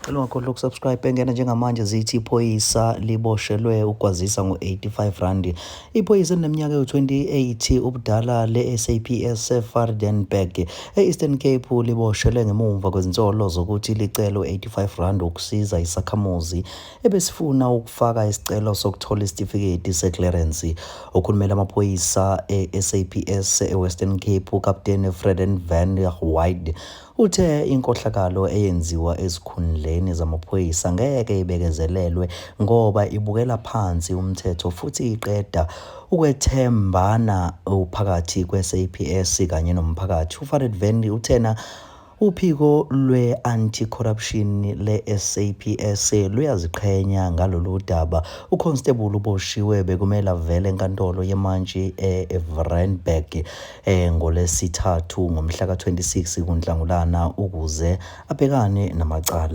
Cela ungakhohlwa ukusubscribe engena njengamanje zithi iphoyisa liboshelwe ukwazisa ngo-R85. Iphoyisa elineminyaka ewu-28 ubudala le-SAPS eVredenburg e-Eastern Cape liboshelwe ngemuva kwezinsolo zokuthi licele u-R85 ukusiza isakhamuzi ebesifuna ukufaka isicelo sokuthola isitifiketi se-clearance. Okhulumela amaphoyisa e-SAPS e-Western Cape uKapteni Freden van Wyk uthe inkohlakalo eyenziwa ezikhundleni zamaphoyisa ngeke ibekezelelwe ngoba ibukela phansi umthetho futhi iqeda ukwethembana phakathi kwe-SAPS kanye nomphakathi. UFred Van uthena uphiko lwe-anti-corruption le-SAPS luyaziqhenya ngalolu daba. Uconstable uboshiwe bekumele avele enkantolo yemantshi eVredenburg ngolwesithathu ngomhla ka-26 kuNhlangulana ukuze abhekane namacala.